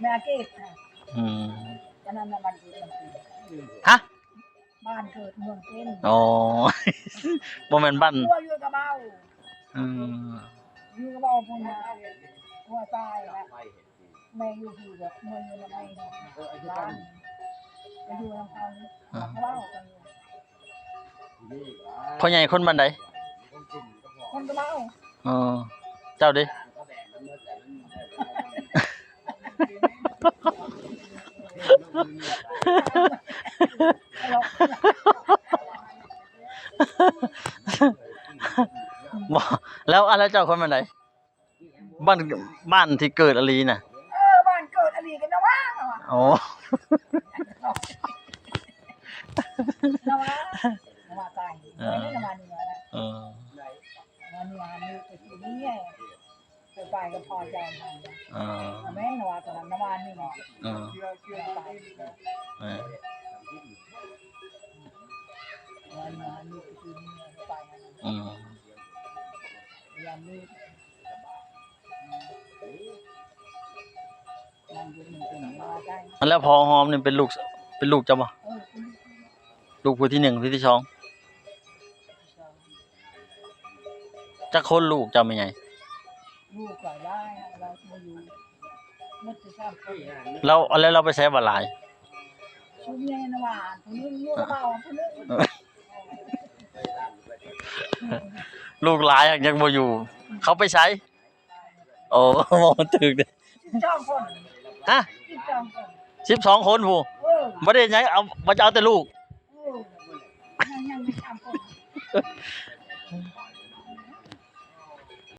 ແມ່ເກດ ອືມ ອັນນັ້ນນະ ບ້ານເກີດເມືອງເປັນ ຮະ? ບ້ານເກີດເມືອງເປັນ ອໍ ບໍ່ແມ່ນບ້ານ ຜົວຢູ່ກະເບົາ ອືມ ຢູ່ກະເບົາພຸ້ນນະ ຜົວຕາຍລະ ແມ່ຢູ່ພີ້ ເມືອຢູ່ນຳແມ່ ຫຼານ ໄປຢູ່ນຳເຂົາ ອືມ ກະເບົາ ພໍ່ໃຫຍ່ຄົນບ້ານໃດ? ຄົນກະເບົາ ອໍ ເຈົ້າເດ? ບໍ່ ແລ້ວ ອາ ແລ້ວເຈົ້າຄົນບ້ານໃດ? ບ້ານ ບ້ານທີ່ເກີດອີ່ຫຼີນະ? ເອີ ບ້ານເກີດອີ່ຫຼີກະນະຫວ່າງ ອໍ ນະຫວ່າງ ນະຫວ່າງໃຕ້ ເອີ ນະຫວ່າງເໜືອນະ ເອີ ນະຫວ່າງເໜືອ ເອີ ໄປກະພໍໃຈ ອໍ ແມ່ນນະຫວ່າງ ນະຫວ່າງເໜືອ ເອີ ໄປ ເອີ ນະຫວ່າງເໜືອ ໄປ ອືມ ອັນແລ້ວພໍ່ຫອມນີ້ເປັນລູກ ເປັນລູກເຈົ້າບໍ່? ລູກຜູ້ທີໜຶ່ງ ຜູ້ທີສອງ ຈັກຄົນລູກເຈົ້າແມ່ໃຫຍ່? ລູກກະຫຼາຍ ລາວບໍ່ຢູ່ ໝົດແຕ່ສາມຄົນ ລາວ ແລ້ວລາວໄປໃສວ່າຫຼາຍ? ຊຸມໃຫຍ່ນະຫວ່າງ ຜູ້ໜຶ່ງຢູ່ກະເບົາ ຜູ້ໜຶ່ງ ລູກຫຼາຍຍັງບໍ່ຢູ່ ເຂົາໄປໃສ? ໂອ້ ເວົ້າມັນຖືກເດ້ ສິບສອງຄົນ ຮະ? ສິບສອງຄົນ ສິບສອງຄົນພຸ້ນ ເອີ ບໍ່ໄດ້ຫຍັງ ເອົາ ບໍ່ຈະເອົາແຕ່ລູກ ເອີ ຍັງ ຍັງມີສາມຄົນ